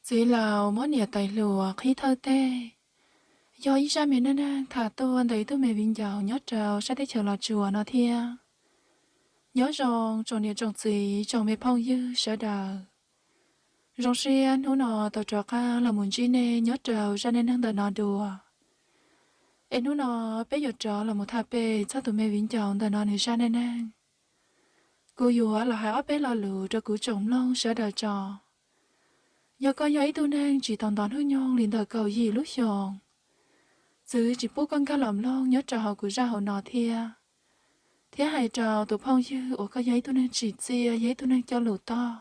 Txiv laus muab niam tais hluas qhib thawj teg, yog ib zaj me neej neeg tham tuaj ntawm ib tug me viv ncaus nyob rau sab teb chaws Los Tsuas no thiab. Nyob zoo tsoom niam tsoom txiv tsoom me phooj ywg sawv daws. Zoo siab hnub no tau rov qab los mus ntsib nej nyob rau zaj neej neeg ntawm no dua. Es hnub no peb yuav rov los mus tham pem txog tus me viv ncaus ntawm no nws zaj neej neeg. Kuv yuav los hais ob peb lo lus rau kuv tsoom mloog sawv daws tso. Yog koj yog ib tug neeg tsis tau ntov hnub nyoog li ntawm kaum yim lub xyoos, txwv tsis pub koj nkag los mloog nyob rau hauv kuv zaj hauv no thiab. Thiab hais rau tus phooj ywg uas koj yog ib tug neeg tsim txiaj, yog ib tug neeg coj lus toj,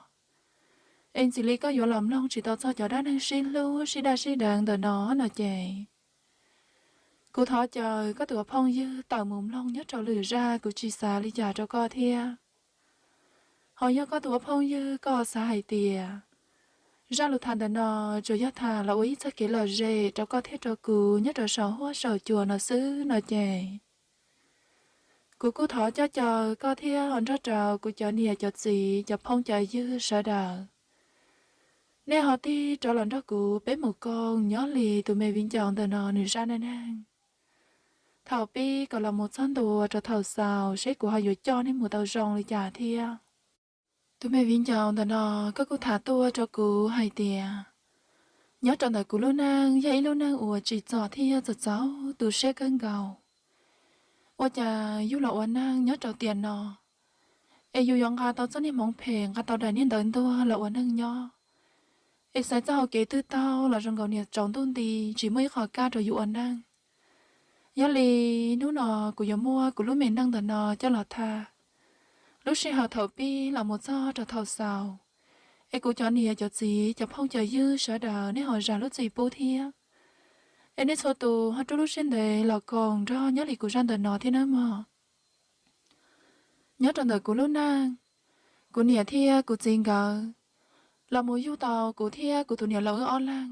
es ntxim li koj yuav los mloog tsis tau txog cov dab neeg sib hlub sib daj sib deev ntawm no no ces, kuv thov caw koj tus ua phooj ywg tawm mus mloog nyob rau lwm zaj, kuv tsis xav li cas rau koj thiab. Ho yog koj tus ua phooj ywg koj xav hais tias zaj lus tham ntawm no tsuas yog tham los ua ib txoj kev lom zem rau koj thiab rau kuv nyob rau saum huab saum cua no xwb no ces, kuv kuj thov coj caw koj thiab ho nrog rau kuv cov niam cov txiv cov phooj cov ywg sawv daws, nej ho tig rov los nrog kuv peb mus koom nyob li tus me viv ncaus ntawm no nws zaj neej neeg. Thaum pib kom los mus txog ntua rau thaum xaus seb kuv ho yuav coj nej mus tau zoo li cas thiab. Tus me viv ncaus ntawm no koj kuj tham tuaj rau kuv hais tias, nyob rau ntawm kuv lub neej yog ib lub neej uas tsim txom thiab txom txaus tu siab kawg nkaus. Ua cas yug los ua neej nyob rau tiam no, es yus yuav nqa tau txoj niag hmoov phem, nqa tau daim niag ntawv ntuag los ua neej nyob, es xaiv txoj hau kev twg taug los zoo nkaus niam tsaus ntuj nti, tsis muaj ib qho kaj rau yus ua neej. Yog li hnub no kuv yuav muab kuv lub me neej ntawm no coj los tham, lub sij hawm thaum pib los mus txog rau thaum xaus, es kuv cov niam cov txiv cov phooj cov ywg sawv daws nej ho zam lub txim pub thiab, es nej txhua tus ho rub lub siab ntev los koom nrog nyob li kuv zaj ntawm no thiab nawb mog. Nyob rau ntawm kuv lub neej, kuv niam thiab kuv txiv nkawd los mus yug tau kuv thiab kuv tus niam laus wb ob leeg.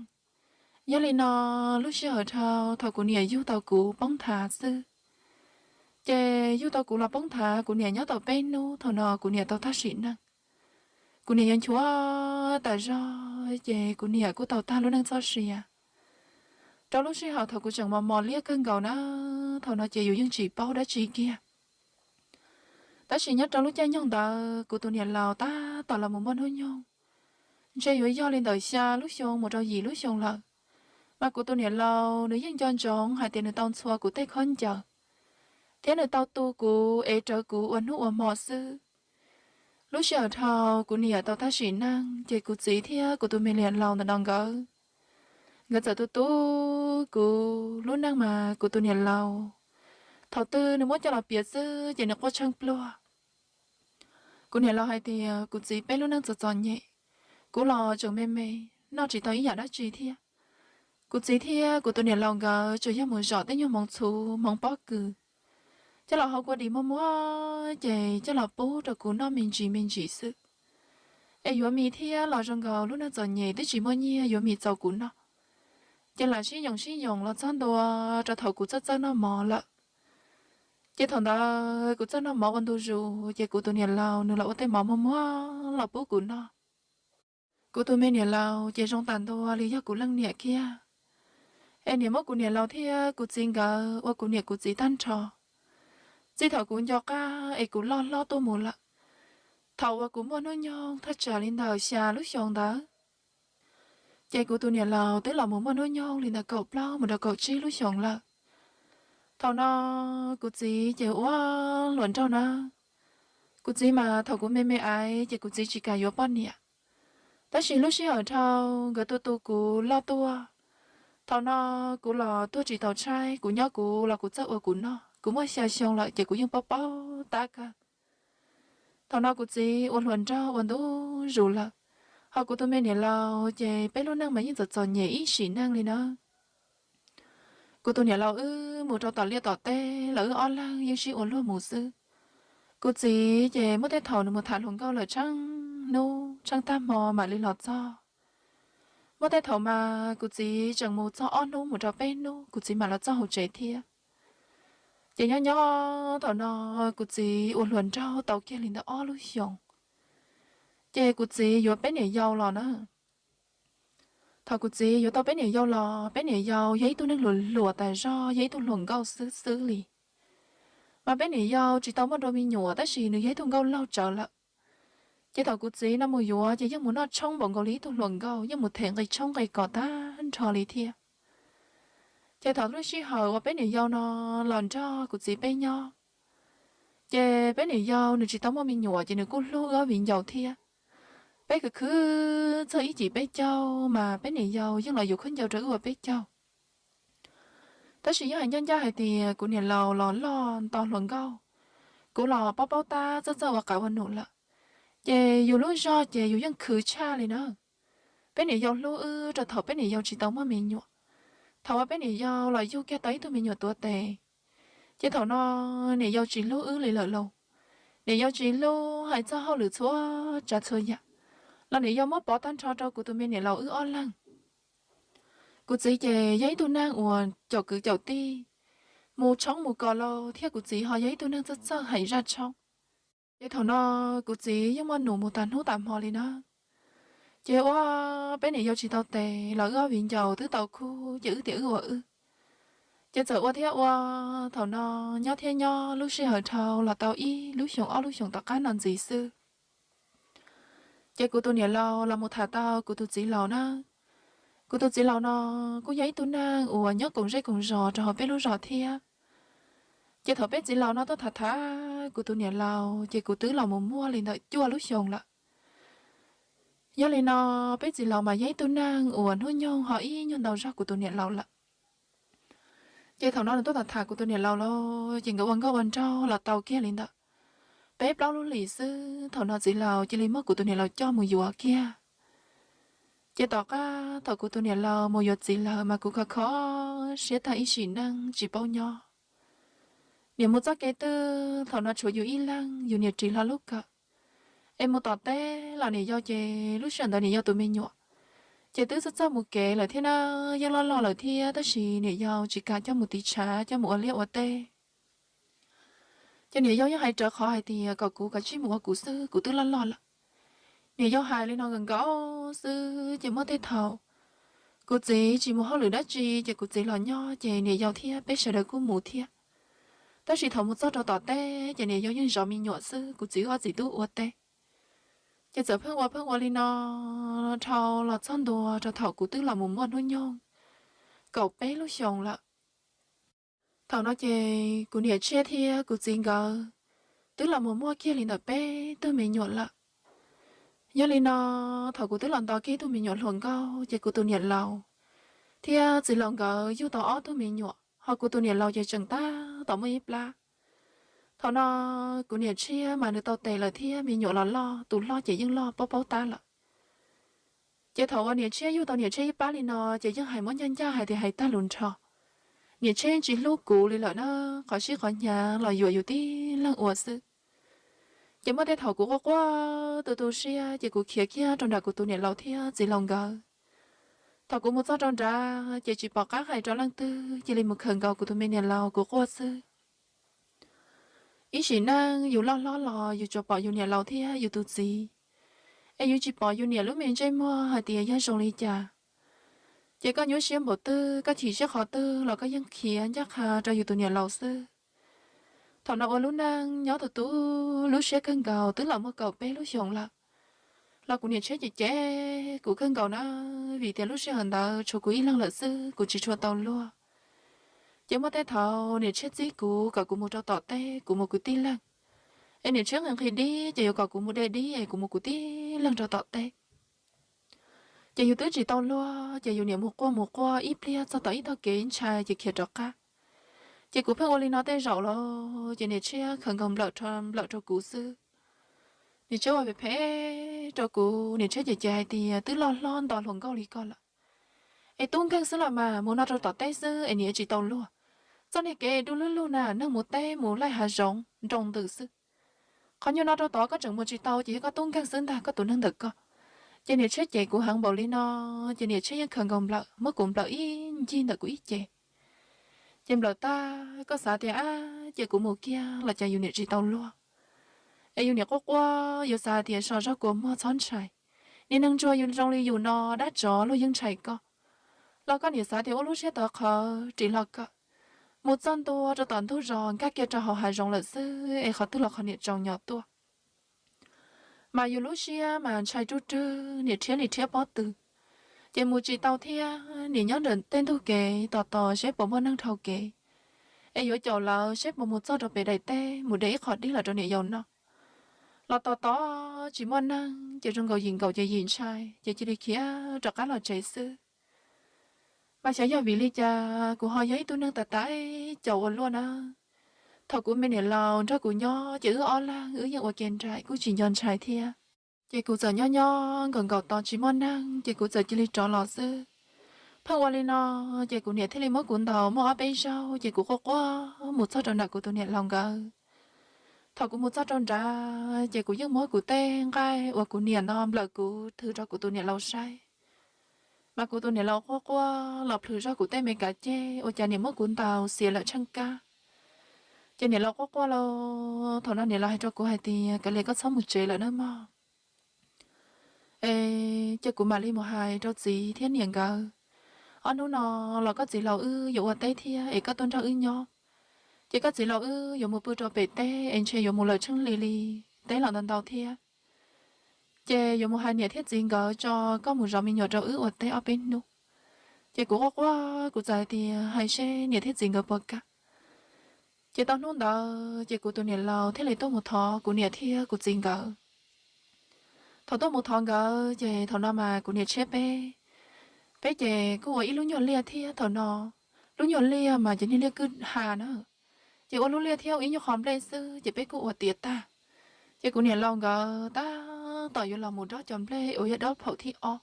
Yog li no, lub sij hawm dhau thaum kuv niam yug tau kuv poob thav xwb, ces yug tau kuv los poob thav, kuv niam nyob tau peb hnub, thaum no kuv niam tau tag sim neej. Kuv niam yuav nchuav tas zog, ces kuv niam kuj tau tag lub neej txoj sia. Rau lub sij hawm thaum kuv tseem mos mos liab kawg nkaus na, thaum no ces yus yeej tsis paub dab tsi kiag. Tab sis nyob rau lub caij nyoog ntawd kuv tus niam laus tab tom los mus muaj hnub nyoog, ntshe yuav yog li ntawm xya lub xyoo mus rau yim lub xyoo lawm, mas kuv tus niam laus nws yeej nco ntsoov hais tias nws tau ntxhua kuv tej khaub ncaws, thiab nws tau tu kuv es rawv kuv ua hnub ua hmo xwb. Lub sij hawm dhau kuv niam tau tag sim neej, ces kuv txiv thiab kuv tus me niam laus ntawm no nkawd, nkawd txawm tu tu kuv lub neej mas kuv tus niam laus, thaum twg nws muab coj los piav xwb ces nws quaj tsheej pluag. Kuv niam laus hais tias kuv txiv peb lub neej txom txom nyem, kuv los tseem me me, noj tsis tau ib yam dab tsi thiab. Kuv txiv thiab kuv tus niam laus nkawd tsuas yog mus zom tej nyuag hmoov txhuv hmoov pob kws, coj los hau kua dis muag muag ces coj los pub rau kuv noj me ntsis me ntsis xwb. Es yuav mis thiab los zoo nkaus lub neej txom nyem twb tsis muaj nyiaj yuav mis txaus kuv noj, ces lam sib yoos sib yoos los txog ntua rau thaum kuv txawj txawj noj mov lawm. Ces thaum ntawd kuv txawj noj mov ua ntu zus, ces kuv tus niam laus nws los ua tej mov muag muag los pub kuv noj. Kuv tus me niam laus ces zoo tas ntua li yog kuv leej niam kiag, es niam muab kuv niam laus thiab kuv txiv nkawd ua kuv niam kuv txiv tag nrho. Txij thaum kuv nco qab es kuv loj hlob tuaj mus lawm, thaum uas kuv muaj hnub nyoog thaj tsam li ntawm xya lub xyoo ntawd, ces kuv tus niam laus twb los mus muaj hnub nyoog li ntawm kaum plaub mus rau kaum tsib lub xyoos lawm. Thaum no kuv txiv ces ua hluas nraug na. Kuv txiv mas thaum kuv me me aiv ces kuv txiv tsis kam yuav poj niam, tab sis lub sij hawm dhau nkawd tu tu kuv loj tuaj. Thaum no kuv los tuag tsis tau tshaib, kuv nyob kuv los kuv txawj ua kuv noj, kuv muaj xya xyoo lawm ces kuv yeej paub paub tab kawg. Thaum no kuv txiv ua hluas nraug ua ntu zus lawm, ho kuv tus me niam laus ces peb lub neej mas yeej txom txom nyem ib sim neej li na. Kuv tus niam laus wb mus rau tom liaj tom teb los wb ob leeg yeej sib ua luag mus xwb. Kuv txiv ces muaj tej thaum nws mus tham hluas nkauj lawm tsheej hnub tsheej tag hmo mam li los txog. Muaj tej thaum mas kuv txiv tseem mus txog ob hnub mus rau peb hnub kuv txiv mam los txog hauv tsev thiab. Ces nyob nyob thaum no kuv txiv ua hluas nraug tau kiag li ntawm ob lub xyoos, ces kuv txiv yuav peb niam yau los na. Thaum kuv txiv yuav tau peb niam yau los, peb niam yau yog ib tug neeg hluas hluas tas zog, yog ib tug hluas nkauj xwb xwb li. Mas peb niam yau tsis tau muaj dua me nyuam tab sis nws yog ib tug nkauj laug tsawv lawm. Ces thaum kuv txiv no mus yuav ces yeej mus noj tshoob npaum nkaus li ib tug hluas nkauj, yeej mus them nqi tshoob nqi kos tag nrho li thiab. Ces thaum lub sij hawm uas peb niam yau no los nrog kuv txiv peb nyob, ces peb niam yau nws tsis tau muaj me nyuam ces nws kuj hlub wb ob viv ncaus thiab. Peb khwv khwv txog ib cim peb caug mas peb niam yau yeej los yuav khaub ncaws rau wb ua peb caug. Tab sis yog hais ncaj ncaj hais tias kuv niam laus los loj nto hluas nkauj, kuv los paub paub tab txawj txawj ua qav ua num lawm, ces yus lub zog ces yus yeej khwv tshaj li na. Peb niam yau hlub wb rau thaum peb niam yau tsis tau muaj me nyuam. Thaum uas peb niam yau los yug kiag tau ib tug me nyuam tuav tes, ces thaum no niam yau tsis hlub wb li lawm lauj. Niam yau tsis hlub, hais txog hauj lwm txhua tsav txhua yam los niam yau muab pov tag nrho rau kuv tus me niam laus wb ob leeg. Kuv txiv ces yog ib tug neeg uas caum kwv caum tij, mus tshoob mus kos lauj, thiab kuv txiv ho yog ib tug neeg txawj txawj hais zaj tshoob. Ces thaum no kuv txiv yeej muaj num mus tas hnub tas hmo li na. Ces ua peb niam yau tsis tau tes los wb ob viv ncaus twb tau khub ces wb tias wb ua wb. Ces txawm ua thiab ua, thaum no nyob thiab nyob, lub sij hawm dhau los tau ib lub xyoos ob lub xyoos tom qab no ntxiv xwb, ces kuv tus niam laus los mus tham tau kuv tus txiv laus na. Kuv tus txiv laus no kuj yog ib tug neeg uas nyob koom zej koom zos rau hauv peb lub zos thiab. Ces thaum peb txiv laus no tuaj tham tham kuv tus niam laus ces kuv twb los mus muaj li ntawm cuaj lub xyoos lawm. Yog li no, peb txiv laus mas yog ib tug neeg uas hnub nyoog ho ib nyuag ntau zog kuv tus niam laus lawm. Ces thaum no nws tuaj tham tham kuv tus niam laus los ces nkawd ua nkauj ua nraug los tau kiag li ntawm peb plaub lub hlis xwb, thaum no txiv laus cia li muab kuv tus niam laus coj mus yuav kiag. Ces tom qab thaum kuv tus niam laus mus yuav txiv lawm mas kuv kho kho siab tag ib sim neej tsis paub nyob. Niam mus txoj kev twg, thaum no tshuav yus ib leeg, yus niam ris hlo lub kawm. Es mus tom teb los niam yau ces lub sij hawm ntawd niam yau tus me nyuam ces twb txawj txawj mus kev lawm thiab na, yeej loj loj lawm thiab tab sis niam yau tsis kam coj mus tiv tshav coj mus ua liaj ua teb. Ces niam yau yeej hais rawv qhov hais tias kom kuv kav tsij mus ua kuv xwb, kuv twb loj loj lawm. Niam yau hais li no nkaus nkaus xwb ces muaj tej thaum kuv txiv tsis mus hauj lwm dab tsi ces kuv txiv los nyob ces niam yau thiab peb sawv daws kuj mus thiab. Tab sis thaum mus txog rau tom teb ces niam yau yeej zov me nyuam xwb, kuv txiv wb ob txiv tub ua teb. Ces txawm pheej ua pheej ua li no dhau los txog ntua rau thaum kuv twb los mus muaj hnub nyoog kaum peb lub xyoos lawm. Thaum no ces kuv niam tshiab thiab kuv txiv nkawd twb los mus muaj kiag li ntawm peb tug me nyuam lawm. Yog li no, thaum kuv twb los nto kiag tug me nyuam hluas nkauj ces kuv tus niam laus thiab txiv laus nkawd yug tau ob tug me nyuam, ho kuv tus niam laus ces tseem tab tom muaj ib plab. Thaum no kuv niam tshiab mas nws tau tes lawm thiab me nyuam los loj, tus hlob ces yeej loj paub paub tab lawm. Ces thaum uas niam tshiab yug tau niam tshiab ib plab li no ces yeej hais muab ncaj ncaj hais tias hais tag lus nrho, niam tshiab yeej tsis hlub kuv li lawm na, qhov sib qhov hnyav los yuam yus tib leeg ua xwb. Ces muaj tej thaum kuv quaj quaj tu tu siab ces kuv khiav kiag rau nram kuv tus niam laus thiab txiv laus nkawd. Thaum kuv mus txog rau nrad ces tsis pom qab hais rau leej twg, cia li mus khawm nkaus kuv tus me niam laus kuv quaj xwb. Ib sim neej yus loj hlob los yus tsuas pom yus niam laus thiab yus tus txiv, es yus tsis pom yus niam lub me ntsej muag hais tias yog zoo li cas. Ces koj nyuaj siab npaum twg, koj chim siab qhov twg los koj yeej khiav ncaj qha rau yus tus niam laus xwb. Thaum no ua lub neej nyob tu tu lub siab kawg nkaus twb los muaj kaum peb lub xyoos lawm, los kuv niam tshiab cem cem kuv kawg nkaus na, vim tias lub sij hawm ntawd tshuav kuv ib leeg lawm xwb, kuv tsis tshua tau luag. Ces muaj tej thaum niam tshiab txib kuv kom kuv mus rau tom teb, kuv mus kuv tib leeg. Es niam tshiab nqhis nqhis dib ces yuav kom kuv mus de dib es kuv mus kuv tib leeg rau tom teb. Ces yus twb tsis tau luag, ces yus niam mus quaj mus quaj ib pliag txog tom ib tog kev ntshai ces khiav rov qab. Ces kuv pheej ua li no tej zaum los ces niam tshiab khawv nkaus nplawm rau kuv xwb. Niam tshiab ua phem phem rau kuv, niam tshiab cem cem hais tias twb loj hlob nto hluas nkauj li koj lawm, es tub nkeeg xwb los mas mus no rau tom teb xwb es niam tsis tau luag. Txoj niag kev du lug lug na, neeg mus teb mus laij hav zoov nroo ntws xwb. Qhov nyuag no rau tod koj tseem mus tsis tau ces yog koj tub nkeeg xwb ntag koj tus neeg ntawm koj. Ces niam tshiab cem kuv heev npaum li no, ces niam tshiab yeej khawv nkaus nplawm muab kuv nplawm ib ncig ntawm kuv ib ce. Ces nplawm tag koj xav tias ab ces kuv mus kiag los cas yus niam tsis tau luag. Es yus niam quaj quaj, yus xav tias so zog kua muag txhob ntshai. Niag neeg ntsuag yus zoo li yus no dab tsov luag yeej ntshai koj, los koj niam xav tias ua lub siab tawv qhawv ris hlo kawm, mus txog ntua rau tom ntug zos nkag kiag rau hauv hav zoov lawm xwb es qhov twg los qhov niam tsaus nyo tuaj. Mas yus lub siab mas ntshai ruj rwg, niam rhiab li rhiab pob tw, ces mus tsis tau thiab. Niam nyob ntawm tej ntug kev tos tos seb puas muaj neeg dhau kev es yuav caum lawv seb puas mus txog rau pem daim teb mus de ib qho dib los rau niam yau noj. Los tos tos tsis muaj neeg ces zoo nkaus yim nkaus ces yim ntshai ces cia li khiav rov qab los tsev xwb. Mas xyov yog vim li cas kuv ho yog ib tug neeg tas tas caus ua luaj na. Thaum kuv me niam laus nrog kuv nyob ces wb ob leeg wb yeej ua ke nraim kuj tsis nco ntshai thiab. Ces kuv txawm nyob nyob nkaus nkaus tos tsis muaj neeg ces kuv txawm cia li rov los xwb. Pheej ua li no ces kuv niam thiaj li muab kuv ntaus muaj ob peb zaug ces kuv quaj quaj mus txog rau nram kuv tus niam laus nkawd. Thaum kuv mus txog rau nrad ces kuv yeej muab kuv tej nqaij uas kuv niam no nplawm kuv thws rau kuv tus niam laus saib. Mas kuv tus niam laus quaj quaj los plhws zog kuv tej me kav ceg ua cas niam muab kuv ntaus xiav lawm tsheej kab. Ces niam laus quaj quaj lauj, thaum no niam laus hais rau kuv hais tias, Kav liam, koj txhob mus tsev lawm nawb mog. Es ces kuv mam li mus hais rau txiv thiab niam nkawd, Ob hnub no los koj txiv laus wb yuav ua teb thiab es koj tuaj nrog wb nyob, ces koj txiv laus wb yuav mus pw rau pem teb es ntshe yuav mus lawm tsheej hli li, teb los ntau ntau thiab. Ces yuav mus hais niam thiab txiv nkawd tso, koj mus zov me nyuam rau wb ua teb ob peb hnub. Ces kuv quaj quaj kuv txawm hais tias, Hais seb niam thiab txiv nkawd puas kam. Ces tau hnub ntawd ces kuv tus niam laus thiaj li tuaj mus thov kuv niam thiab kuv txiv nkawd. Thaum tuaj mus thov nkawd ces thaum no mas kuv niam tshiab peb, peb ces kuj ua ib lub nyuag liaj thiab thaum no, lub nyuag liaj mas ces niag liaj kwj ha na, ces ua lub liaj thiab ua ib nyuag qho nplej xwb ces peb kuj ua tiav tag. Ces kuv niam laus nkawd tab tom yuav los mus dob cov nplej uas yog dob phaum thib ob.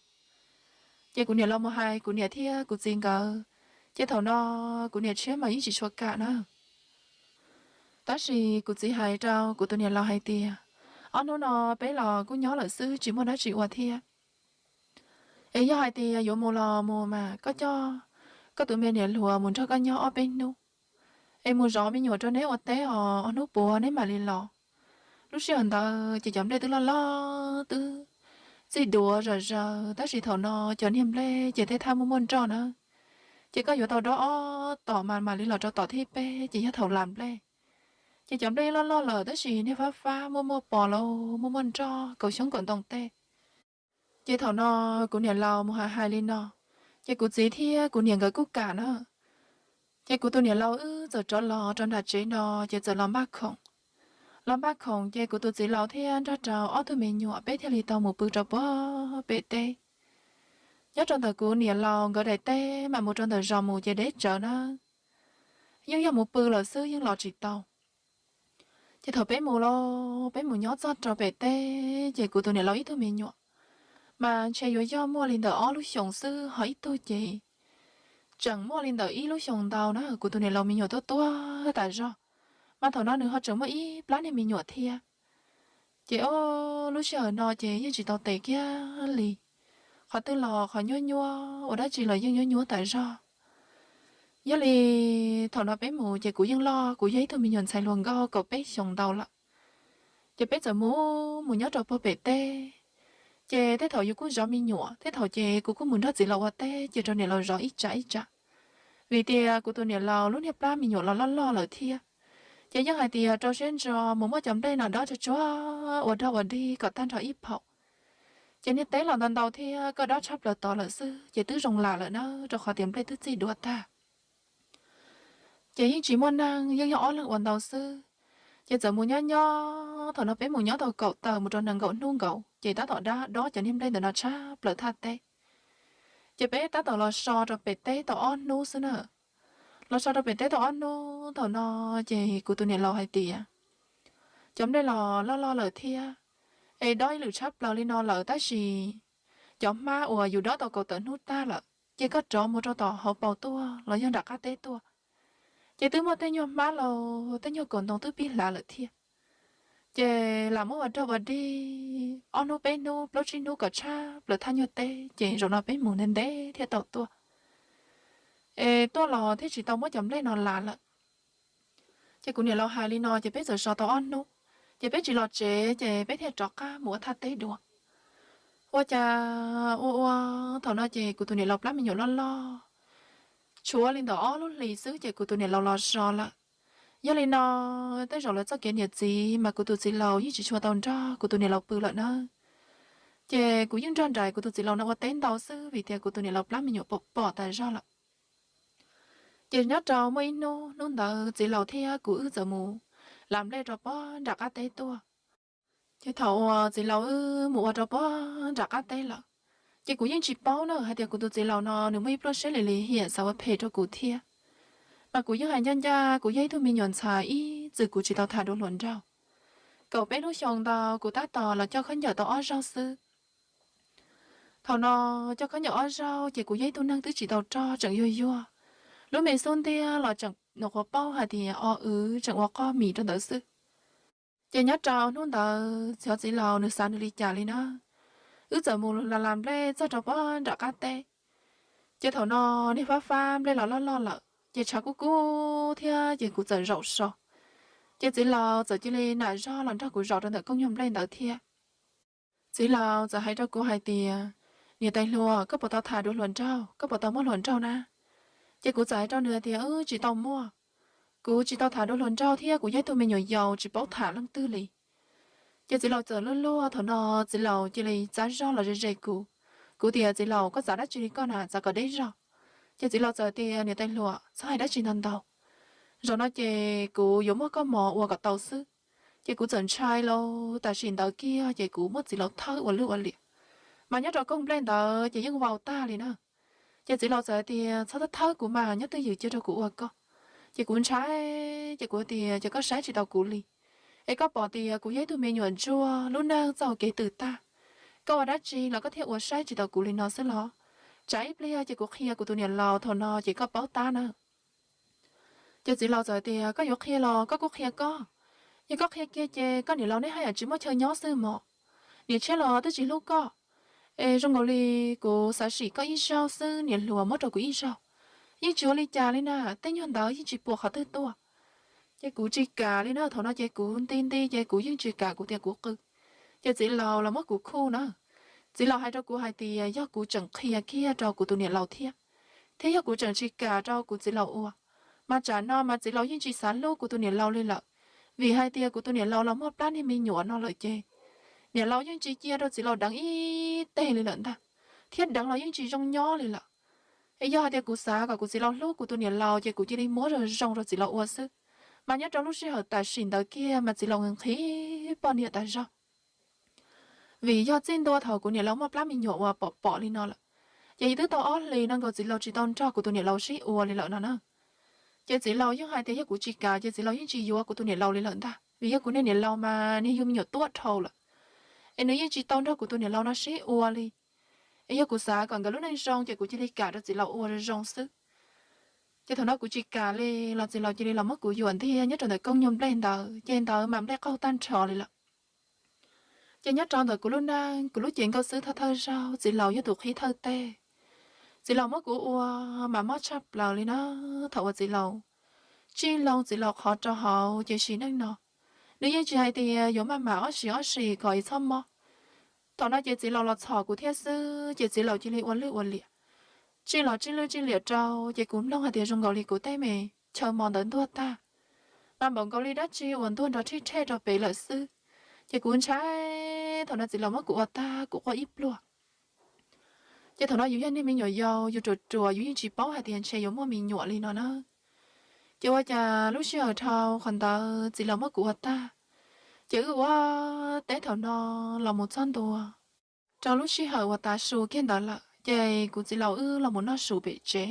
Ces kuv niam laus mus hais kuv niam thiab kuv txiv nkawd, ces thaum no kuv niam tshiab mas yeej tsis tshua kam na. Tab sis kuv txiv hais rau kuv tus niam laus hais tias, Ob hnub no peb los kuj nyob lawm xwb tsis muaj dab tsi ua thiab. Es yog hais tias yuav mus los mus mas koj coj koj tus me niam hluas mus nrog koj nyob ob peb hnub, es mus zov me nyuam rau neb ua teb os, ob hnub puav neb mam li los. Lub sij hawm ntawd ces cov nplej twb loj loj twb txij duav zom zaws, tab sis thaum no cov niag nplej ces tej thaj muaj muaj nroj na, ces koj yuav tau dob ob tom mas mam li los rau tom thib peb ces yog thaum lam nplej. Ces cov nplej loj loj lawm tab sis niag fab fab muaj muaj pos lauj, muaj muaj nroj kaum xyoob kaum ntoo tej. Ces thaum no kuv niam laus mus hais hais li no, ces kuv txiv thiab kuv niam nkawd kuj kam na. Ces kuv tus niam laus wb txawm rov los rau nram tsev no, ces txawm los npaj khoom. Los npaj khoom ces kuv tus txiv laus thiab nrog rau ob tug me nyuam peb thiaj li tau mus pw rau puag pem teb. Nyob rau ntawm kuv niam laus nkawd daim teb mas mus rau ntawm zos mus ces deb tsawv na, yeej yog mus pw lawm xwb yeej los tsis tau. Ces thaum peb mus lauj, peb mus nyob txog rau pem teb ces kuv tus niam laus ib tug me nyuam mas ntshe yuav yog muaj li ntawm ob lub xyoos xwb, ho ib tug ces tseem muaj li ntawm ib lub xyoos ntau na, kuv tus niam laus me nyuam tuaj tuaj tas zog, mas thaum no nws ho tseem muaj ib plab niag me nyuam thiab. Ces o, lub sij hawm no ces yeej tsis tau tes kiag li, qhov twg los qhov nyuab nyuab, ua dab tsi los yeej nyuab nyuab tas zog. Yog li thaum no peb mus ces kuv yeej loj, kuv yog ib tug me nyuam ntxhais hluas nkauj kaum peb xyoos ntau lawm. Ces peb txawm mus mus nyob rau puag pem teb. Ces tej thaum yus kuj zov me nyuam, tej thaum ces kuv kuj mus nrog txiv laus ua teb cia rau niam laus zov ib tsam ib tsam, vim tias kuv tus niam laus lub niag plab me nyuam los loj loj lawm thiab. Ces yeej hais tias rau siab ntso mus muab cov nplej no dob tsuag tsuag ua dog ua dig kom tag nrho ib phaum. Ces niag teb los ntau ntau thiab, koj dob tshab plaws tod lawm xwb ces twb zoo lam lawm na, rau qhov tias nplej twb txij duav tag. Ces yeej tsis muaj neeg, yeej yog ob leeg ua ntau xwb. Ces txawm mus nyob nyob, thaum no peb mus nyob tau kaum tawm mus rau nees nkaum hnub nkaus ces tab tom dob cov niag nplej ntawm no tshab plaws thaj teb. Ces peb tab tom los so rau pem teb tau ob hnub xwb na. Los so rau pem teb tau ob hnub thaum no, ces kuv tus niam laus hais tias, cov nplej los loj loj lawm thiab, es dob ib lwm tshab plaws li no lawm tab sis cov hmab uas yus dob tau kaum tawm hnub tag lawm ces koj rov mus rau tom hauv paus tuaj los yog nram qab teb tuaj, ces twb muaj tej nyuag hmab laus tej nyuag kaus ntoo twb pib hlav lawm thiab. Ces lam muab ua dog ua dig ob hnub peb hnub plaub tsib hnub kom tshab plaws thaj nyuag teb ces zaum no peb mus ntev ntev thiaj tau tuaj. Es tuaj los thiaj tsis tau muab cov nplej no lav lawm. Ces kuv niam laus hais li no ces peb txawm so tau ob hnub, ces peb tsis los tsev ces peb thiaj rov qab mus ua thaj teb dua. Ua cas ua ua thaum no ces kuv tus niam laus plab me nyuam loj loj, tshuav li ntawm ob lub hlis xwb ces kuv tus niam laus los so lawm. Yog li no, tej zaum lawv txoj kev niam txiv mas kuv tus txiv laus yeej tsis tshua tau nrog kuv tus niam laus pw lawm na. Ces kuv yeej nrog nraim kuv tus txiv laus no ua teb ntau xwb vim tias kuv tus niam laus plab me nyuam pom pom tas zog lawm. Ces nyob rau muaj ib hnub, hnub ntawd txiv laus thiab kuv wb txawm mus lam nplej rau pob nram qab teb tuaj. Ces thaum uas txiv laus wb mus ua rau pob nram qab teb lawm, ces kuv yeej tsis paub na hais tias kuv tus txiv laus no nws muaj ib pluaj siab lim lim hiam xav ua phem rau kuv thiab. Mas kuv yeej hais ncaj ncaj, kuv yog ib tug me nyuam ntxhais ib txwm kuv tsis tau tham dua hluas nraug. Kaum peb lub xyoo ntau kuv tab tom los coj khaub ncaws tau ob zaug xwb. Thaum no coj khaub ncaws ob zaug ces kuv yog ib tug neeg twb tsis tau rog tseem yuag yuag, lub me xub ntiag los tseem nws qhuav paub hais tias o wv tseem ua qoj mis rau ntawd xwb. Ces nyob rau hnub ntawd xyov txiv laus nws xav nws li cas li na, wb txawm mus la la nplej txog rau pob nram qab teb. Ces thaum no niag fab fab nplej los loj loj lawm ces tshav kub kub thiab ces kuv txawm zaum so. Ces txiv laus txawm cia li nam zog los nrog kuv zaum rau ntawm kooj nyuag nplej ntawd thiab. Txiv laus txawm hais rau kuv hais tias, niam tais hluas, koj puas tau tham dua hluas nraug, koj puas tau muaj hluas nraug na? Ces kuv txawm hais rau nws hais tias, wb tsis tau muaj, kuv tsis tau tham dua hluas nraug thiab kuv yog ib tug me nyuam yaus tsis paub tham leej twg li. Ces txiv laus txawm luag luag, thaum no txiv laus cia li txav zog los ze ze kuv. Kuv tias, txiv laus, koj txav dab tsi li koj na, txav kom deb zog. Ces txiv laus txawm tias, niam tais hluas, txhob hais dab tsi ntau ntau, zaum no ces kuv yuav muab koj mos ua kom tau xwb. Ces kuv txawm ntshai lauj, tam sim ntawd kiag ces kuv muab txiv laus thawb ua lwj ua liam, mas nyob rau kooj nplej ntawd ces yeej vau tag li na. Ces txiv laus txawm tias, txhob thawb thawb kuv mas, nyob twj ywm cia rau kuv ua koj. Ces kuv ntshai, ces kuv tias, ces koj saib tsis taus kuv li, es koj pom tias kuv yog ib tug me nyuam ntsuag lub neej txoj hauv kev twm tag, koj ua dab tsi los koj thiaj ua saib tsis taus kuv li no xwb los? Tsam ib pliag ces kuv qhia kuv tus niam laus thaum no ces koj paub tab na. Ces txiv laus txawm tias, koj yuav qhia los koj kuj qhia koj, yog koj qhia kiag ces koj niam laus neb haj yam tsis muaj chaw nyob xwb mog. Niam tshiab los twb tsis hlub koj, es zoo nkaus li kuv xav sim koj ib zaug xwb, niam hluas muab rau kuv ib zaug, yeej tsis ua li cas li na, tej nyuag ntawd yeej tsis puas qhov twg tuaj. Ces kuv tsis kam li na, thaum no ces kuv nti nti ces kuv yeej tsis kam, kuv tias kuv qw. Ces txiv laus los muab kuv khuj na. Txiv laus hais rau kuv hais tias yog kuv tseem qhia kiag rau kuv tus niam laus thiab, thiab yog kuv tseem tsis kam rau kuv txiv laus ua, mas tsam no mas txiv laus yeej tsis xav hlub kuv tus niam laus li lawm, vim hais tias kuv tus niam laus los muaj plab niag me nyuam no lawm ces niam laus yeej tsis cia rau txiv laus deev ib teg li lawm ntag, thiab deev los yeej tsis zoo nyob li lawm. Es yog hais tias kuv xav kom kuv txiv laus hlub kuv tus niam laus ces kuv cia li muab zoo zoo rau txiv laus ua xwb. Mas nyob rau lub sij hawm tam sim ntawd kiag mas txiv laus nqhis poj niam tas zog. Vim yog txij ntua thaum kuv niam laus muaj plab me nyuam uas pom pom li no lawm, ces twb tau ob hlis no nkaus txiv laus tsis tau nrog kuv tus niam laus sib ua li lawm no na. Ces txiv laus yeej hais tias yog kuv tsis kam ces txiv laus yeej tsis yuav kuv tus niam laus li lawm ntag, vim yog kuv niag niam laus mas niag yug me nyuam tuaj dhau lawm, es nws yeej tsis tau nrog kuv tus niam laus no sib ua li. Es yog kuv xav kom nkawd lub neej zoo ces kuv cia li kam rau txiv laus ua zoo zoo xwb. Ces thaum no kuv tsis kam li los txiv laus cia li los muab kuv yuam ntiag nyob rau ntawm kooj nyuag nplej ntawd, ces ntawd mas nplej qaug tag nrho li lawm. Ces nyob rau ntawm kuv lub neej, kuv lub cev nkauj xwb thawj thawj zaug txiv laus yog tus qhib thawj teg. Txiv laus muab kuv ua mas mob tshaj plaws li na. Thaum uas txiv laus tsij loo txiv laus qhov rau hauv ces sim neej no nws yeej tsis hais tias yuav maj mam ob sim ob sim kom txhob mob. Thaum no ces txiv laus los txhom kuv thiab xwb ces txiv laus cia li ua lwj ua liam, tsij los tsij lwj tsij liam rau ces kuv mloog hais tias zoo nkaus li kuv tej me chaw mos ntawd ntuag tag, mas npaum nkaus li dab tsi uas ntuag nrov rhij rhej rau pem lawm xwb. Ces kuv ntshai, thaum no txiv laus muab kuv ua tag kuv quaj ib pluag. Ces thaum no yus yog niag me nyuam yaus yus ruam ruam yus yeej tsis paub hais tias ntshe yuav muaj me nyuam li no na. Ces ua cas lub sij hawm dhau qhov ntawd txiv laus muab kuv ua tag, ces wb ua teb thaum no los mus txog ntua rau lub sij hawm uas tav su kiag ntawd lawm ces kuv txiv laus wb los mus noj su pem tsev.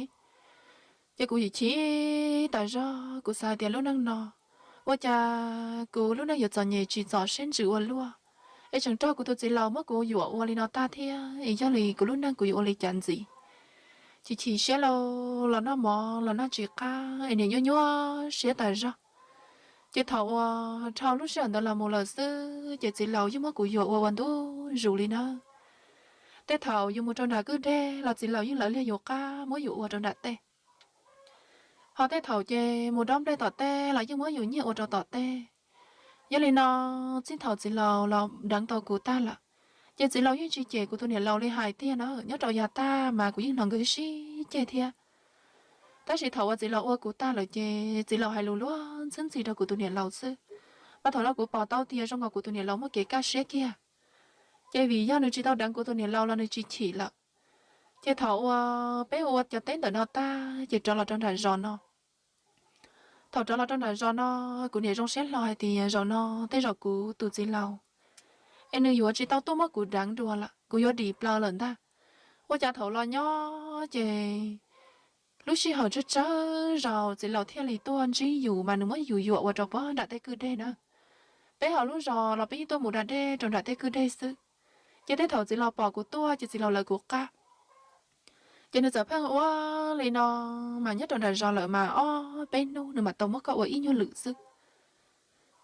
Ces kuv yim chim tas zog, kuv xav hais tias lub neej no ua cas kuv lub neej yuav txom nyem tsis txom siab ntsws ua luaj, es tseem raug kuv tus txiv laus muab kuv yuam ua li no tag thiab es yog li kuv lub neej kuv yuav ua li cas ntxiv. Chim chim siab lauj, los noj mov los noj tsis qab es niam nyuaj nyuaj siab tas zog. Ces thaum uas dhau lub sij hawm ntawd los mus lawm xwb ces txiv laus yeej muab kuv yuam ua ua ntu zus li na. Tej thaum yus mus rau nram kwj deg los txiv laus yeej lawv liag yus qab muab yus ua rau nram tej. Ho tej thaum ces mus dob nplej tom teb los yeej muab yus nyiag ua rau tom teb. Yog li no, txij thaum txiv laus los deev tau kuv tag lawm, Ces txiv laus yeej tsis cem kuv tus niam laus li hais tiag na, nyob rau yav tag mas kuv yeej hnov nkawd sib ceg thiab. Tab sis thaum uas txiv laus ua kuv tag lawm ces txiv laus hais lus luag ntxhwb ntxhi rau kuv tus niam laus xwb. Mas thaum no kuv pom tau tias zoo nkaus kuv tus niam laus muaj kev kaj siab kiag, ces vim yog nws tsis tau deev kuv tus niam laus los nws tsis chim lawm. Ces thaum uas peb ua cov teb ntawm no tag ces rov los rau nram zos no. Thaum rov los rau nram zos no, kuv niam zoo siab hlo hais tias zaum no tej zaum kuv tus txiv laus es nws yuav tsis tau tuaj muab kuv deev dua lawm, kuv yuav dim plaws lawm ntag. Ua cas thaum los nyob ces lub sij hawm tsawg tsawg zaus txiv laus thiaj li tuaj ntsib yus mas nws muab yus yuam ua rau pog nram tej kwj deg na. Peb hauv lub zos los peb yeej tuaj mus da dej rau nram tej kwj deg xwb. Ces tej thaum txiv laus pom kuv tuaj ces txiv laus lawv kuv qab. Ces nws txawm pheej ua li no, mas nyob rau nram zos lawm mas ob peb hnub nws mam tau muab koj ua ib nyuag lwm xwb.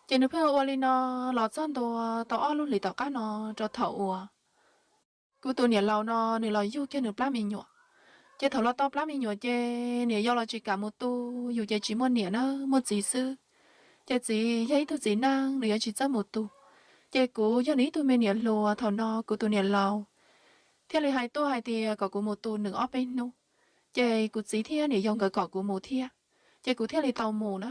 Ces nws pheej ua li no los txog ntua tau ob lub hlis tom qab no, rau thaum uas kuv tus niam laus no nws los yug kiag nws plab me nyuam. Ces thaum los tau plab me nyuam ces niam yau los tsis kam mus tu, yus ces tsis muaj niam na, muaj txiv xwb. Ces txiv yog ib tug txiv neej nws yuav tsis txawj mus tu. Ces kuv yog nws ib tug me niam hluas, thaum no kuv tus niam laus thiaj li hais tuaj hais tias kom kuv mus tu nws ob peb hnub, ces kuv txiv thiab niam yau nkawd kom kuv mus thiab, ces kuv thiaj li tau mus na.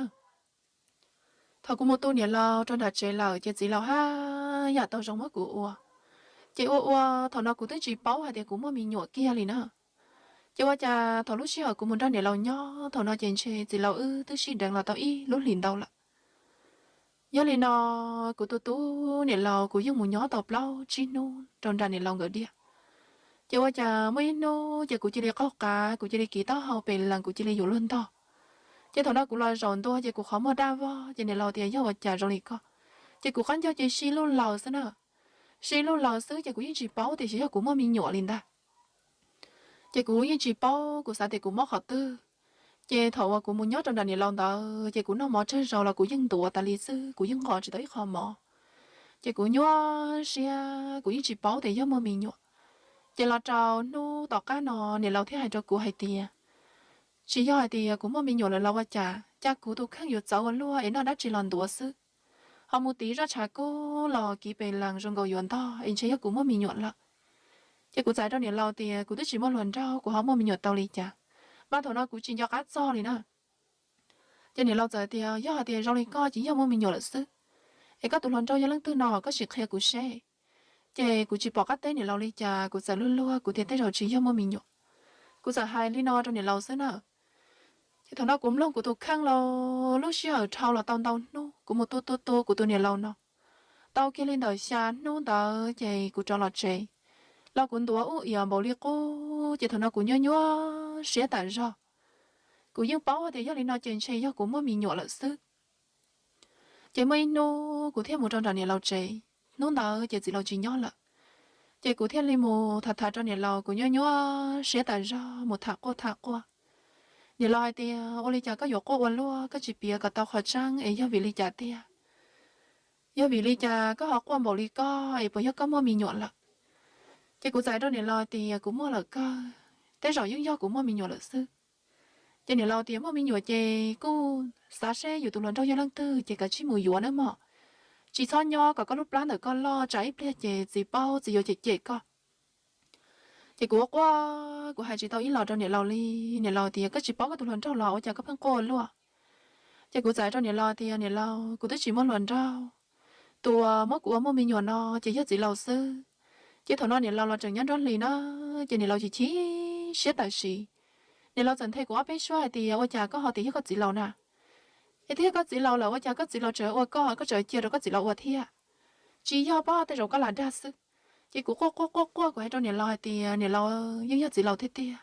Thaum kuv mus tu niam laus rau nram tsev lawm ces txiv laus haj yam tau zoo muab kuv ua. Ces ua ua thaum no kuv twb tsis paub hais tias kuv muaj me nyuam kiag li na. Ces ua cas thaum lub sij hawm kuv mus nrog niam laus nyob thaum no ces ntshe txiv laus wb twb sib deev los tau ib lub hlis ntau lawm. Yog li no, kuv tus tub niam laus kuv yeej mus nyob tau plaub tsib hnub rau nram niam laus nkawd diam. Ces ua cas muaj ib hnub ces kuv cia li qaug qav, kuv cia li kiv taub hau pem lees, kuv cia li yuav luag ntog. Ces thaum no kuv los zaum ntua ces kuv qhov muag daj vog, ces niam laus tias yog ua cas zoo li koj. Ces kuv qab ncaug ces si lug laws xwb na. Si lug laws xwb ces kuv yeej tsis paub tias xyov yog kuv muaj me nyuam li ntag. Ces kuv yeej tsis paub, kuv xav tias kuv mob qhov twg. Ces thaum uas kuv mus nyob rau nram niam laus ntawd ces kuv noj mov tsawg zaus los kuv yeej ntuav tas li xwb, kuv yeej nqos tsis tau ib qho mov. Ces kuv nyuaj siab, kuv yeej tsis paub tias yog muaj me nyuam. Ces los rau hnub tom qab no niam laus thiaj hais rau kuv hais tias tsis yog hais tias kuv muaj me nyuam lawm los ua cas, cas kuv tus kheej yuav txawv ua luaj es noj dab tsi los ntuav xwb. Ho mus tiv zaj tshav kub los kiv pes lees zoo nkaus yuav ntog es ntshe yog kuv muaj me nyuam lawm. Ces kuv txais rau niam laus tias kuv twb tsis muaj hluas nraug, kuv ho muaj me nyuam tau li cas? Mas thaum no kuv tsis nco qab txog li na. Ces niam laus txawm tias yog hais tias zoo li koj ces yog muaj me nyuam lawm xwb. Es koj tus hluas nraug yog leej twg no koj sim qhia kuv seb. Ces kuv tsis pom qab teb niam laus li cas, kuv txawm luag luag kuv tias tej zaum tsis yog muaj me nyuam. Kuv txawm hais li no rau niam laus xwb na. Ces thaum no kuv mloog kuv tus kheej los lub sij hawm dhau los tau ntau hnub, kuv mus tu tu tu kuv tus niam laus no tau kiag li ntawm xya hnub ntawd ces kuv rov los tsev. Los kuv ntuav ub iam npaum li qub, ces thaum no kuv nyuaj nyuaj siab tas zog. Kuv yeej paub tias yog li no ces ntshe yog kuv muaj me nyuam lawm xwb. Ces muaj ib hnub kuv thiaj mus rau nram niam laus tsev, hnub ntawd ces txiv laus tsis nyob lawm. Ces kuv thiaj li mus tham tham rau niam laus, kuv nyuaj nyuaj siab tas zog mus tham quaj tham quaj. Niam laus hais tias ua li cas koj yuav quaj ua luaj, koj tsis piav kom tau qhov tseeb es yog vim li cas tiag? Yog vim li cas koj ho quaj npaum li koj es puas yog koj muaj me nyuam lawm? Ces kuv txais rau niam laus tias kuv muaj lawm kawg, tej zaum yeej yog kuv muaj me nyuam lawm xwb. Ces niam laus tias muaj me nyuam ces kuj xav seb yus tus hluas nraug yog leej twg ces kav tsij mus yuav nawb mog. Tsis txhob nyob kom koj lub plab ntawm koj loj, tsam ib pliag ces txiv paub txiv yuav cem cem koj. Ces kuv ua quaj, kuv hais tsis tau ib los rau niam laus li. Niam laus tias koj tsis paub koj tus hluas nraug los ua cas koj pheej quaj ua luaj? Ces kuv txais rau niam laus tias niam laus, kuv twb tsis muaj hluas nraug, tus uas muab kuv ua muaj me nyuam no ces yog txiv laus xwb. Ces thaum no niam laus los tseem nyob nruab hlis na, ces niam laus chim chim siab tam sim. Niam laus txawm nthe kuv ob peb suab hais tias ua cas koj ho tias yog koj txiv laus na? Es twb yog koj txiv laus lawm ua cas koj txiv laus tseem ua koj, koj tseem cia rau koj txiv laus ua thiab? Tsis yog pob, tej zaum koj lam dag xwb. Ces kuv quaj quaj quaj quaj, kuv hais rau niam laus hais tias niam laus, yeej yog txiv laus tiag tiag.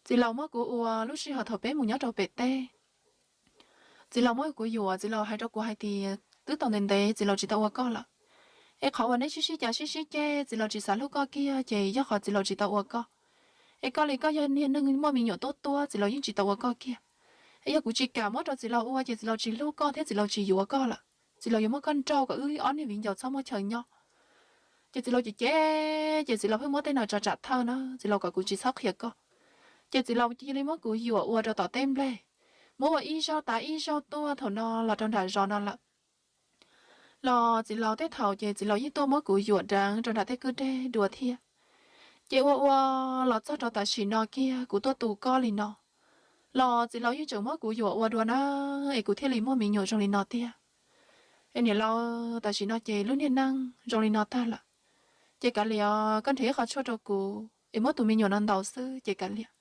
Txiv laus muab kuv ua lub sij hawm thaum peb mus nyob rau pem teb. Txiv laus muab kuv yuam, txiv laus hais rau kuv hais tias twb tau ntev ntev txiv laus tsis tau ua koj lawm. Es qhov uas neb sib sib cav sib sib ceg txiv laus tsis xav hlub koj kiag ces yog qhov txiv laus tsis tau ua koj. Es koj li koj yog niag neeg muaj me nyuam tuab tuab, txiv laus yeej tsis tau ua koj kiag. Es yog kuv tsis kam muab rau txiv laus ua ces txiv laus tsis hlub koj thiab txiv laus tsis yuav koj lawm. Txiv laus yuav muab koj nrauj kom wb ob niag viv ncaus txhob muaj chaw nyob. Ces txiv laus cem cem, ces txiv laus pheej muab tej no tso tsam thawj na, txiv laus kom kuv tsis txhob qhia koj. Ces txiv laus cia li muab kuv yuam ua rau tom teb nplej, muab ua ib zaug tas ib zaug tuaj, thaum no los rau nram zos no lawm. Los txiv laus tej thaum ces txiv laus yeej tuaj muab kuv yuam deev rau nram tej kwj deg dua thiab. Ces ua ua los txog rau tam sim no kiag kuv tuaj tu koj li no, los txiv laus yeej tseem muab kuv yuam ua dua na, es kuv thiaj li muaj me nyuam zoo li no tiag. Es niam laus, tam sim no ces lub niag neej zoo li no tag lawm, ces kav liam koj nrhiav ib qho tshuaj rau kuv es muab tus me nyuam no ntaus xwb ces kav liam.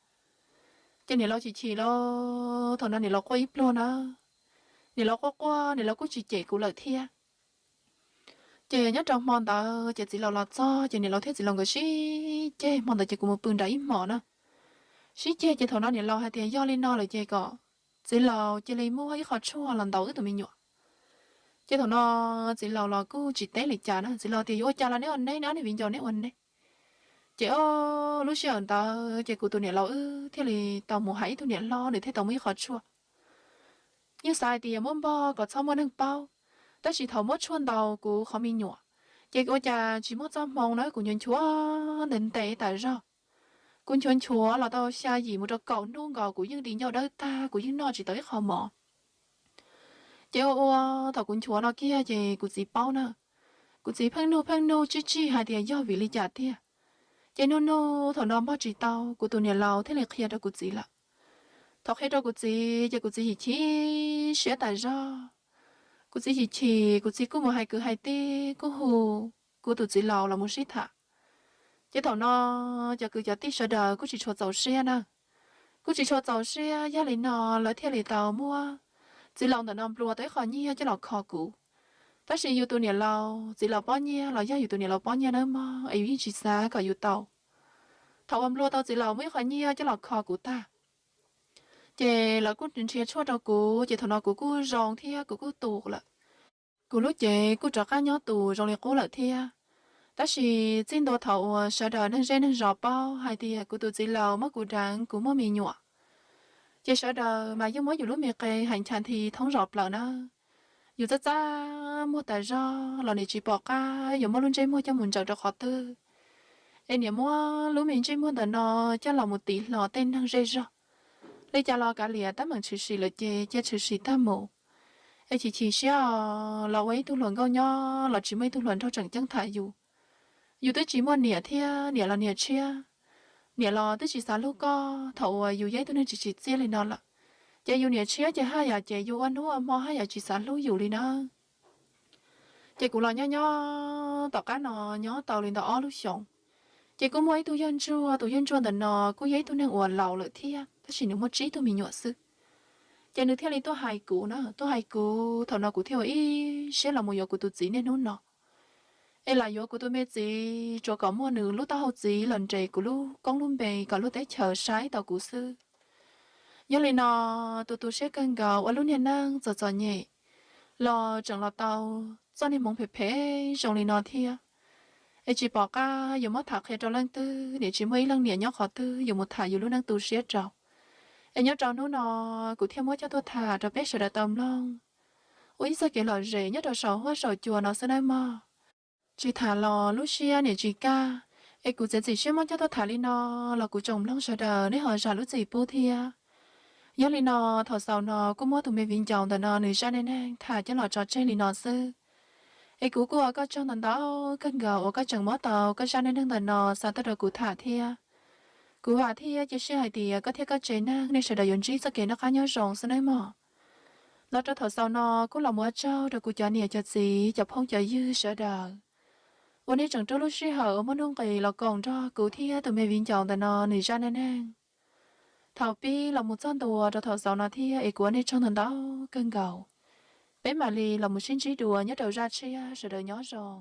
Ces niam laus chim chim los thaum no niam laus quaj ib pluag na, niam laus quaj quaj niam laus kuj tsis cem kuv lawm thiab. Ces nyob rau hmo ntawd ces txiv laus los txog ces niam laus thiab txiv laus nkawd sib ceg, hmo ntawd ces kuv mus pw nram ib hmos na. Sib ceg ces thaum no niam laus hais tias yog li no lawm ces kom txiv laus cia li muab ib qho tshuaj los ntaus wb tus me nyuam. Ces thaum no txiv laus los kuj tsis teb li cas na, txiv laus tias yuav ua cas los neb ua neb, neb ob niag viv ncaus neb ua neb. Ces o, lub sij hawm ntawd ces kuv tus niam laus wb thiaj li tau mus hais ib tug niam hlob, nws thiaj tau muab ib qho tshuaj. Yeej xav hais tias muab npog kom txhob muaj neeg paub, tab sis thaum muab tshuaj ntaus kuv qhov me nyuam, ces ua cas tsis muaj txoj hmoo na, kuv nchuav nchuav ntev ntev tas zog. Kuv nchuav nchuav los tau xya yim mus rau kaum hnub nkaus kuv yeej di ncauj dawb tag, kuv yeej noj tsis tau ib qho mov. Ces ua ua thaum kuv nchuav no kiag ces kuv txiv paub na, kuv txiv pheej nug pheej nug tsib tsig hais tias yog vim li cas tiag. Ces nug nug thaum no npog tsis tau, kuv tus niam laus thiaj li qhia rau kuv txiv lawm. Thaum qhia rau kuv txiv ces kuv txiv chim chim siab tas zog. Kuv txiv chim chim, kuv txiv kuj mus hais kwv hais tij, kuj hu kuv tus txiv laus los mus sib tham. Ces thaum no cov kwv cov tij sawv daws kuj tsis tshua txaus siab na, kuj tsis tshua txaus siab. Yog li no lawv thiaj li tau muab txiv laus ntawm no nplua tau ib qho nyiaj coj los kho kuv. Tab sis yus tus niam laus txiv laus pob nyiaj los yog yus tus niam laus pob nyiaj nawb mog, es yus yeej tsis xav kom yus tau. Thaum uas nplua tau txiv laus muaj ib qho nyiaj coj los kho kuv tag, ces lawv kuj nrhiav tshuaj rau kuv, ces thaum no kuv kuj zoo thiab kuv kuj tu lawm. Kuv lub cev kuj rov qab nyob tus zoo li qub lawm thiab. Tab sis txij ntua thaum uas sawv daws neeg zej neeg zos paub hais tias kuv tus txiv laus muab kuv deev kuv muaj me nyuam, ces sawv daws mas yeej muab yus lub me qe hais ncha nthi thoob zos plaws na. Yus txaj txaj muag tas zog los niam tsis pom qab yuav muab lub ntsej muag coj mus ntsaws rau qhov twg, es niam muab lub me ntsej muag ntawm no coj los mus tiv hlo tej neeg zej zog. Li cas los kav liam, tab meem tshwm sim lawm ces cia tshwm sim tag mus. Es chim chim siab los ua ib tug hluas nkauj nyob los tsis muaj ib tug hluas nraug tseem ceeb tham yus. Yus twb tsis muaj niam thiab, niam los niam tshiab, niam los twb tsis xav hlub koj thaum uas yus yog ib tug neeg tsis tsim txiaj li no lawm. Ces yus niam tshiab ces haj yam ces yus ua hnub ua hmo haj yam tsis xav hlub yus li na. Ces kuv los nyob nyob tom qab no nyob tau li ntawm ob lub xyoos, ces kuj muaj ib tug yawg ntsuag, tus yawg ntsuag ntawm no kuj yog ib tug neeg uas laus lawm thiab, tab sis nws muaj tsib tug me nyuam xwb. Ces nws thiaj li tuaj hais kuv na, tuaj hais kuv thaum no kuv thiaj ua ib siab los mus yuav kuv tus txiv niaj hnub no, es lam yuav kuv tus me txiv tsuas kom muaj nws lub taub hau txiv los nres kuv lub koob lub npe kom luag teb chaws saib tau kuv xwb. Yog li no, tu tu siab kawg nkaus ua lub niag neej txom txom nyem los tseem los tau txoj niag hmoov phem phem zoo li no thiab. Es tsis pom qab yuav muab tham qhia rau leej twg, niam tsis muaj ib leej niam nyob qhov twg yuav mus tham yus lub neej tu siab rau. Es nyob rau hnub no kuv thiaj muab coj tuaj tham rau peb sawv daws tau mloog ua ib txoj kev lom zem nyob rau saum huab saum cua no xwb nawb mog. Tsis tham los lub siab niam tsis kaj, es kuv txiav txim siab muab coj tuaj tham li no los kuv tsoom mloog sawv daws nej ho zam lub txim pub thiab. Yog li no, thaum xaus no kuj muab tus me viv ncaus ntawm no nws zaj neej neeg tham coj los tso tseg li no xwb. Es kuv kuj ua koj tsaug ntau ntau kawg nkaus uas koj tseem muab tau koj zaj neej neeg ntawm no xa tuaj rau kuv tham thiab. Kuv vam thiab cia siab hais tias koj thiab koj tsev neeg nej sawv daws yuav ntsib txoj kev noj qab nyob zoo xwb nawb mog. Los rau thaum xaus no kuj los mus ua tsaug rau kuv cov niam cov txiv cov phooj cov ywg sawv daws uas nej tseem rub lub sij hawm uas muaj nuj nqis los koom nrog kuv thiab tus me viv ncaus ntawm no nws zaj neej neeg thaum pib los mus txog ntua rau thaum xaus no thiab, es kuv ua nej tsaug ntau ntau kawg nkaus. Peb mam li los mus sib ntsib dua nyob rau zaj tshiab, sawv daws nyob zoo.